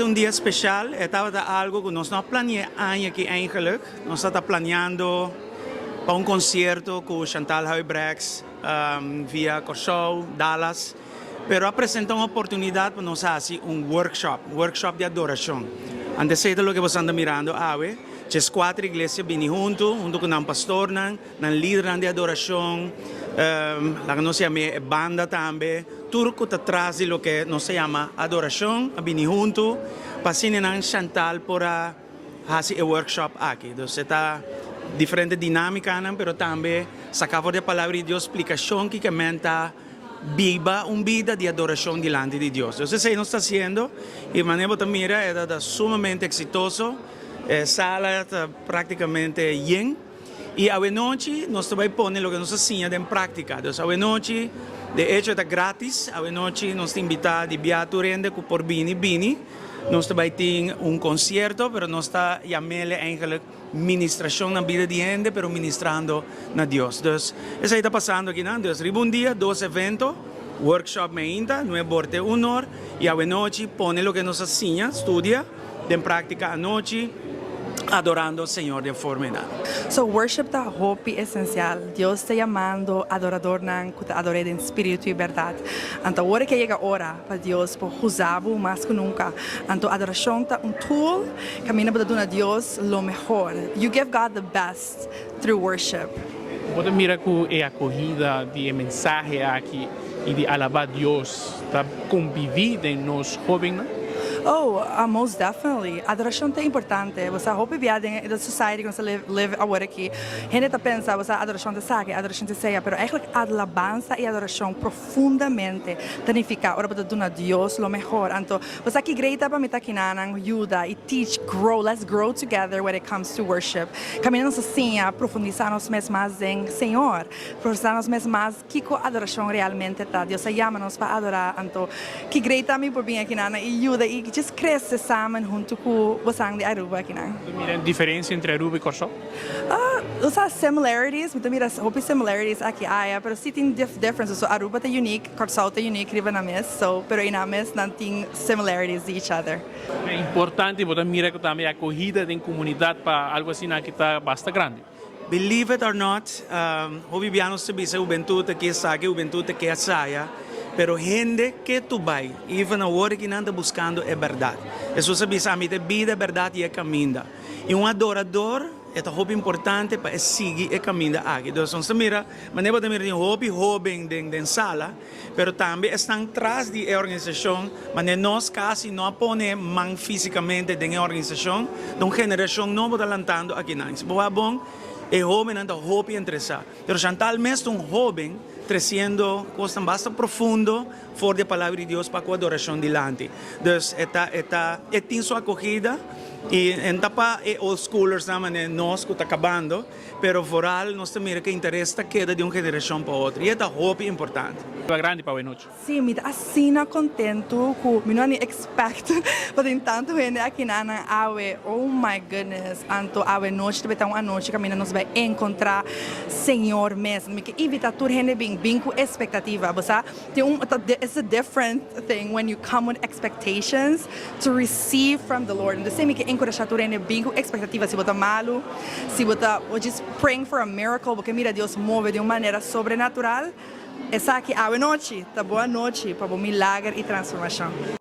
Un dia spesial, tabata algu ku nos no a plania aki eigenlijk. Nos tabata planiando pa un konsierto ku Chantal Huibrechts via Kòrsou, Dallas, pero a presentá un oportunidat pa nos hasi un workshop, workshop di adorashon. Anto esei ta loke bo ta mirando awe, 14 iglesia bini huntu, huntu ku nan pastornan, nan lidernan di adorashon, laga nos yama banda tambe, tur ku ta tras di loke nos ta yama adorashon, a bini huntu, pa asina Chantal por a hasi e workshop aki. Anto, ta diferente dinámika, pero tambe saka di palabra di Dios splikashon ku ta biba un bida di adorashon dilanti di Dios. Anto, esei nos ta hasiendo i manera bo mira, e ta sumamente eksitoso. E sala ta práktikamente yen. I awe nochi nos ta bai pone loke nos a siña den práktika. Anto, awe nochi, de echo, ta gratis. Awe nochi nos ta invitá di bia tur hende ku por bini, bini. Nos ta bai tin un konsierto, pero nos ta yam'é eigenlijk ministrashon na bida di hende, pero ministrando na Dios. Anto, esei ta pasando aki, no? Anto, riba un dia, dos evento, workshop mainta, 9'or te 1'or, i awe nochi pone loke nos a siña, studia, den práktika anochi, adorando Señor di forma nada. So worship ta hopi esensial. Dios ta yamando adoradornan ku ta ador'é den spiritu i berdat. Anto awor ku a yega ora pa Dios por usa bo mas ku nunka. Anto adorashon ta un tool kaminda pa duna Dios lo mihó. You give God the best through worship. Bo ta mira ku e akohida di mensahe aki i di alabá Dios ta konviví den nos hóbennan? Oh, most definitely. Adorashon ta importante. Bo hopi bia den the society ku nos live awor aki. Hende ta pensa, bo adorashon ta esaki, adorashon ta esei, pero eigenlijk alabansa i adorashon profundamente ta nifiká ora bo ta duna Dios lo mihó. Anto, bo ki great pa mi ta akinan yuda i teach, grow. Let's grow together when it comes to worship. Kaminda nos asina, profundisá nos mes mas den Señor. Profundisá nos mes mas kiko adorashon realmente ta. Dios a yama nos pa adorá. Anto, ki great mi por bin akinan i yuda i just krese samen huntu ku boso di Aruba akinan. Mira diferensia entre Aruba i Kòrsou? Ah, similarities, mi ta mira hopi similarities aki aya, pero si tin differences. So Aruba ta unique, Kòrsou ta unique riba nan mes, so pero e nan mes nan tin similarities di each other. Ta importante bo mira ku tambe akohida den komunidat pa algu asina ku ta basta grandi. Believe it or not, hopi bia nos ta bisa hubentut ke esaki, hubentut ke esaya, pero hende ke tur bai, even awor ku nan ta buskando e berdat. Hesus a bisa, "Ami ta bida, berdat i e kaminda." I un adoradó ta hopi importante pa sigui e kaminda aki. Anto, nos mira, manera bo mira hopi hóben den sala, pero tambe ta tras di organisashon, ma nos kasi no a pone man físikamente den e organisashon, di un generashon nobo ta lantando akinan. Bo bon, e hóbennan ta hopi interesá. Pero Chantal mes un hóben tresiendo kos basta profundo for di palabra di Dios pa ku adorashon dilanti. Dus e tin su akohida i no ta pa e old schoolers na nos ku ta kabando, pero vooral nos ta mira ku interes ta keda di un generashon pa otro. I ta hopi importante. Grandi pa awe nochi. Si, mi ta asina kontentu ku mi no a expect pa tin tantu hende akinan awe. Oh my goodness. Anto awe nochi ta un anochi kaminda nos bai enkontrá Señor mes. Mi ke invitá tur hende bin ku ekspektativa. Bo tin un it's a different thing when you come with expectations to receive from the Lord. Anto, mi ke enkurashá tur hende bin ku ekspektativa. Si bo ta malu, si bo ta just praying for a miracle, pasobra mira Dios move di un manera sobrenatural. Esaki awe nochi, ta bon nochi pa milager i transformashon.